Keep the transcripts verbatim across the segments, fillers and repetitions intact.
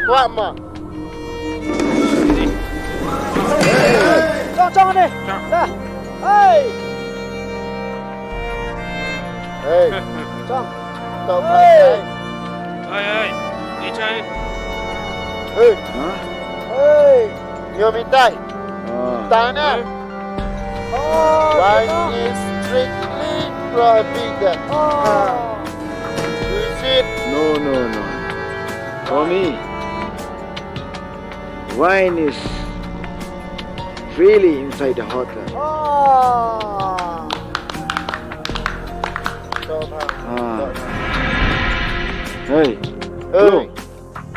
Kwah ma. Chong, chong ni. Dah. Hey. Hey. Chong. Tau. Hey. Hey, hey. Ni chai. Hey. Hah? Hey. Yo, mintai. Ah. Tai na. Hey. Oh, wine is strictly prohibited. Oh. Is it? No, no, no. For me, wine is freely inside the hotel. Oh. Ah. Hey. Hey. Bro.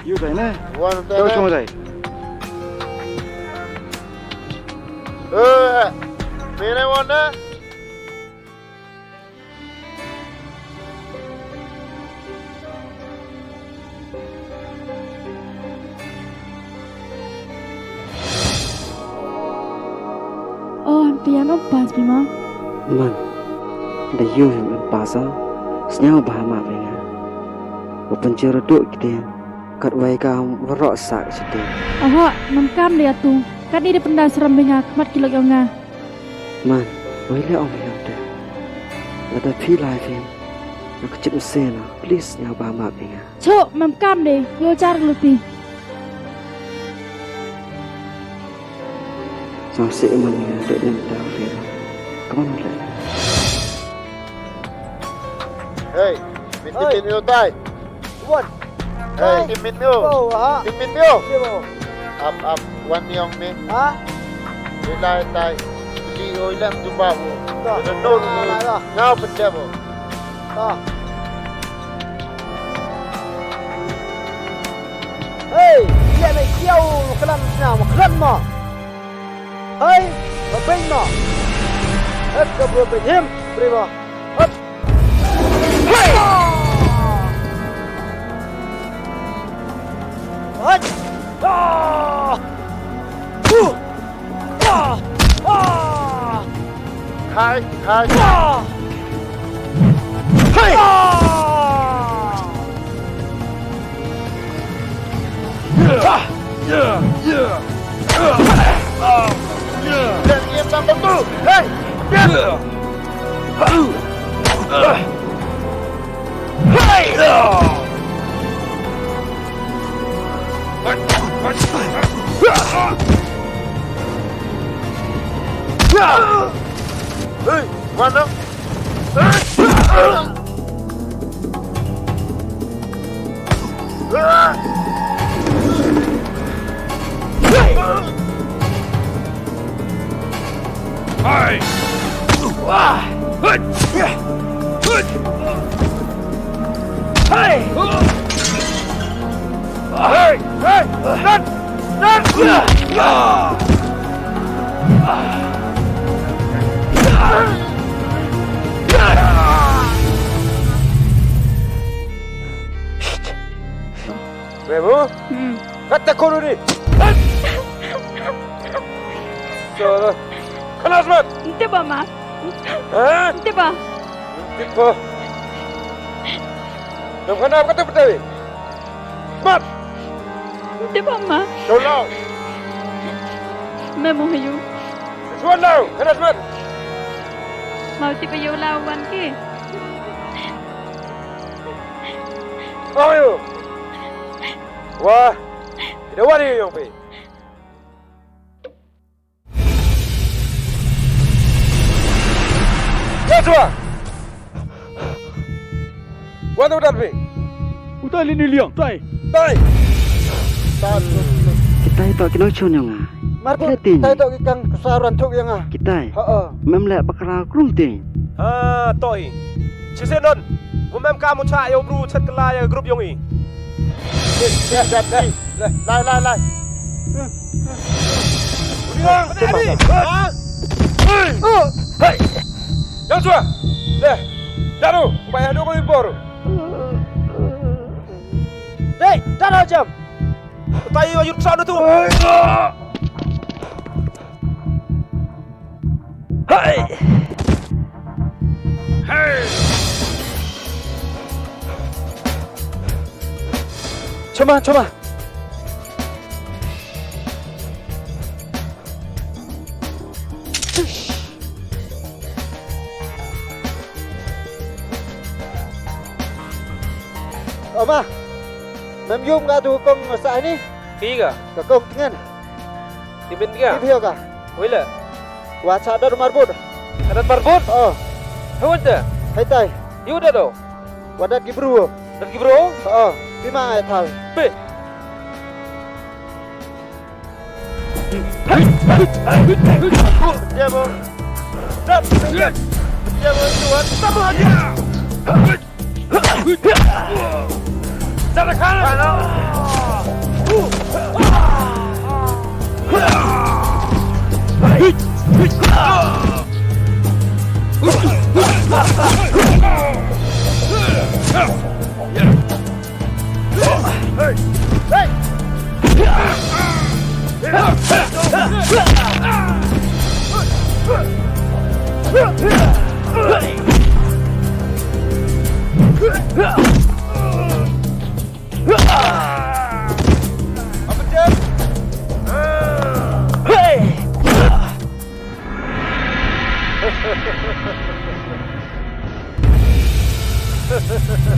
You tai na? Wan tai na? Chong tai. Eh, mene wan na? Oh, tian om pas pi ma. Man, da yu em pas a. Sñiaw bha ma pi nga. Wa pynchir duk ki tian. Kat wei ka warok sak chiti. Oho, man kam de atu. Kat ni de pynda sram bha nga khmat ki lok yong nga. Man, wei le ong yong te. Lada phi lai phi. Nga kchip mse na, please ñiaw bha ma pi nga. Cho, man kam de, yo char luti. Sa se man nga de nem ta phi. Come on, le. Hey, mit, hey. Mit, mit, mit, tai. Wan. Hey, tim mit nyo. Oh, ha. Tim mit nyo. Tim mit nyo. Ap, ap, wan yong mi. Ha? Ri lai tai. Li oi lem tu ba bo. Ta. Ri no. Ah, la, la. Ngau pete bo. Ta. Hey, ya me kiau, kelam sna, kelam ma. Hey, ba beng ma. Hep ka bo beng him, bri ma. Hep. Hey! Hei! Ah! Ah! Uh! Ah! Ah! Khai, khai. Ah! Hei! Ah! Hey, mana? Bebo? Hmm. Kata kono ni. Sala. Khalas mat. Nte ba ma. Ha? Nte ba. Nte ba. Nam khana kata petawi. Mat. Nte ba ma. Sala. Me mo hayu. Suan lau. Khalas mat. Mau ti ko yo lau wan ke. Ayo. Wah, ida wari yong phi. Joshua! Wa tu dat phi. Utai li ni liang, tai. Tai. Kitai toh ki nongchun yong nga. Martin, kitai toh ki kang kusar ran thuk yong nga. Kitai. Ha, ha. Mem leh bakra krum ting. Ha, toh i. Chisien don, u mem kam u chah ya u bru chet kylla ya group yong i. Lai, lai, lai. Uni ong, uni ong. Ha? Hey! Hey! Yang sua. Leh. Daru, bayar dua kali bor. Dei, daru jam. Tai wa yut sa tu. Hai! Hai! Choma, choma. Yung ka tu kong sa ini. Ki ka? Ka kong tngen. Ti bin ka? Ti bio ka? Wei le. Wa cha dat marbut. Cha dat marbut? Oh. Hawai te? Hei tai. Yu dat do. Wa dat ki bru. Dat ki bru? Oh. Ti ma ai thal. Be.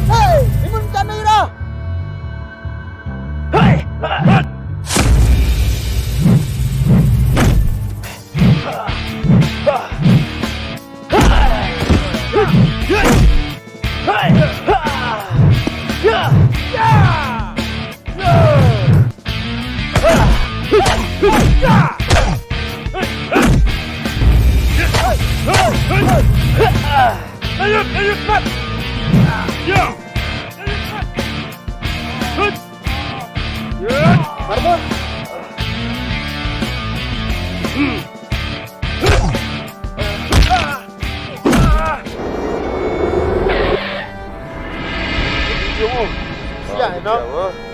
Hey, imun kami ra. Hey! Siah, no?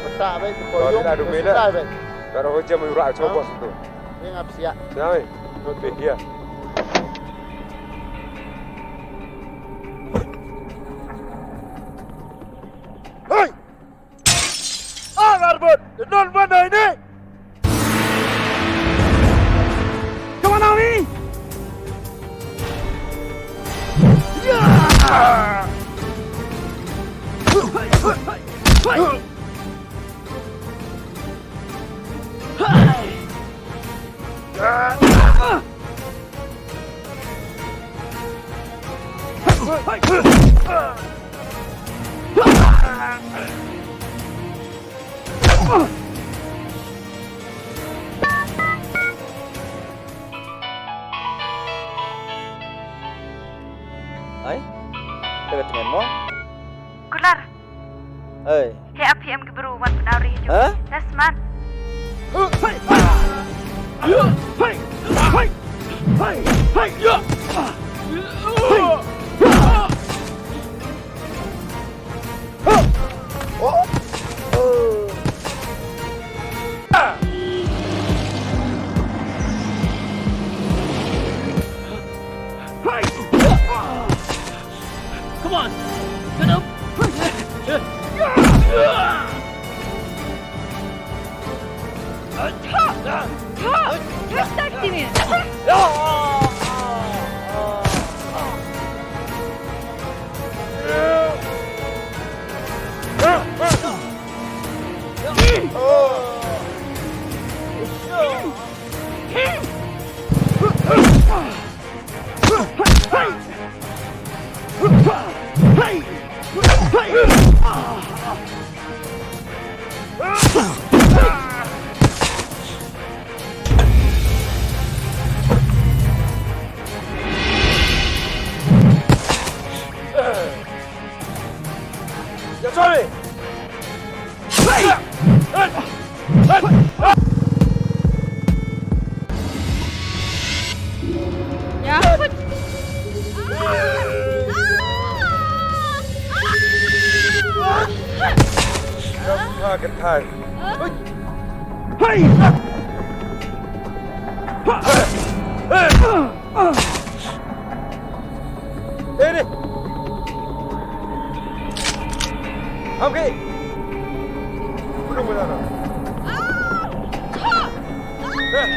Peta, baik, tu koyong, tu sila, baik. Ka ro jam yu ra chobos tu. Yang ap siah. Siah, baik. Okey, dia. Hei! Ah, Garbut! Denun mana ini? Kemana ini? Ya! Ai, tengah tengah mo. Kular. Ei. He ap em ki bru wan pyndaw ri haju. Ha? Yes, man. Come on! Get up! Hey! Ei, ni. Ham ki. Belum mana? Eh.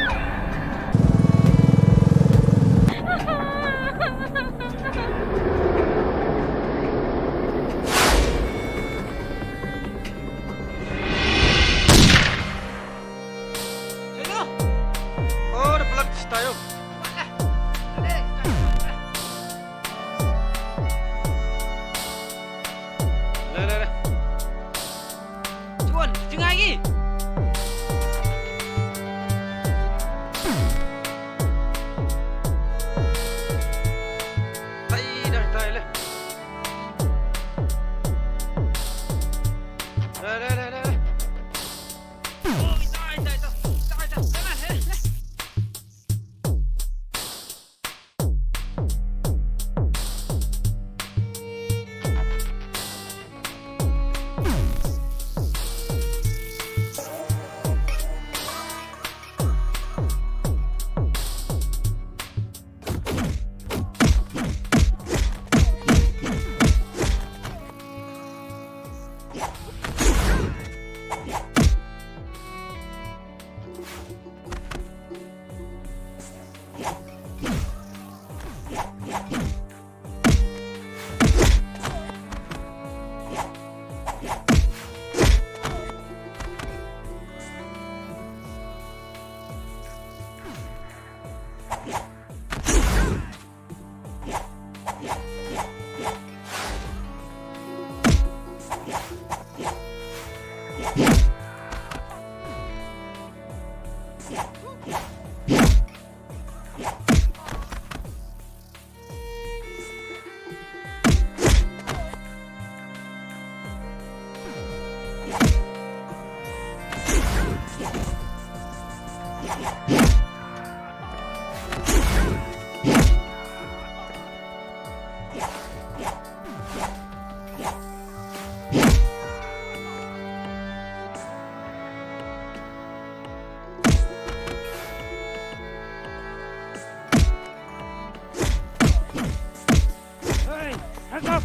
Hey, hands up!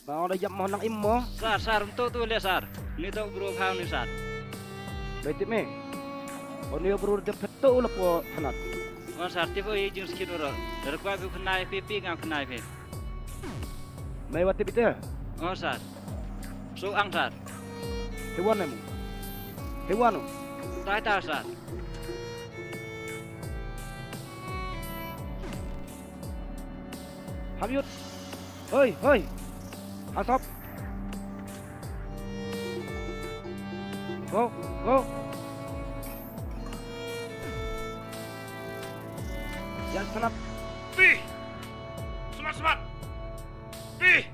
Ba ong da yap mo nang im mo? Sir, sir, ym toh tu le, sir. Ni toh bru khaw ni, sir. Bai tip me. O ni bru da phet toh la po thanat. Ong sir, tip o i jing skit ro. Da kwa bi khnai phi, phi ngam khnai phi. Mei wa tip ite? Ong sir. So ang, sir. Hewan em. Hewan o. Tai tai, sir. Hap yut. Hoi, hoi. Hands up. Go, go. Yan sanap. Pi! Semat, semat! Pi!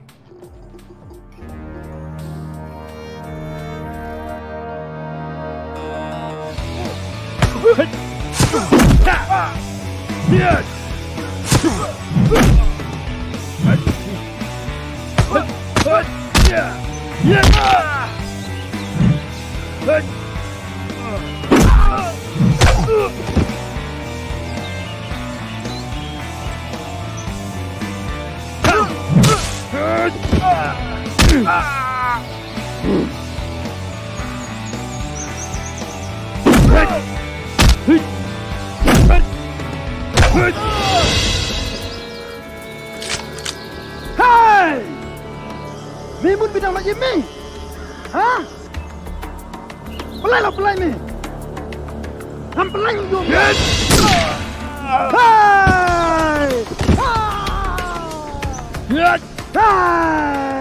Hey! Mi mun bidang na yim mi? Ha? Pelai la, pelai mi. Ham pelai yung. Hey! Hey!